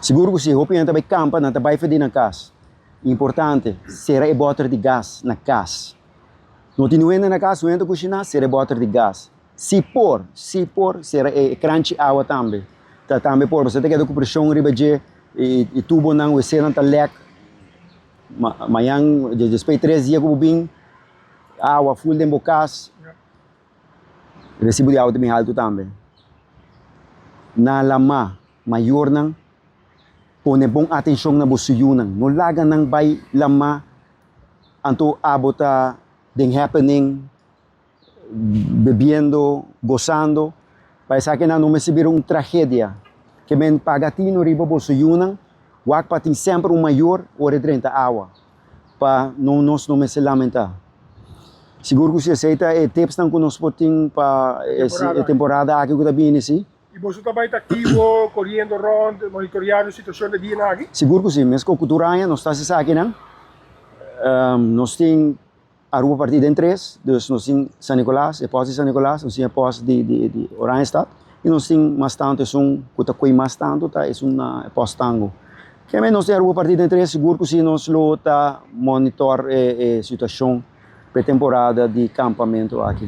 Sigur ku si, hopi hende ta bai kampa, nan ta bai for di nan kas. Importante, sera e bòter di gas na kas. No tin niun hende na kas, niun hende ta kushiná, sera e bòter di gas. Si por, si por, sera e kranchi awa tambe. Ta tambe por, pasobra ta keda ku preshon riba dje i tubonan, wc-nan ta lèk. Mañan, despues di tres dia ku bo bin, awa ful den bo kas. Resibo di awa ta bin haltu tambe. Na lamá, mayornan pone bon atenshon na bo suyunan. No laga nan bai lamá anto abo ta den happening, bebiendo, gosando. Pa esakinan no mester bira un tragedia. Ke men paga tino riba bo suyunan, wak pa tin semper un mayor ora e drenta awa. Pa no nos no mester lamenta. Sigur ku si esei ta e tipsnan ku nos por tin pa e temporada aki ku ta bini si. I boso ta bai ta aktivo koriendo rònt monitoriando e situashon di dianan aki? Sigur ku si. Meskos ku tur aña nos ta hasi esakinan. Nos tin Aruba partí den tres, dus nos tin San Nicolas, e pòst di San Nicolas, nos tin e pòst di di Oranjestad i nos tin mas tantu esun ku ta koi mas tantu ta esun na e pòst Tango. Keme nos tin Aruba partí den tres, sigur ku si nos lo ta monitor e situashon pa e temporada di kampamentu aki.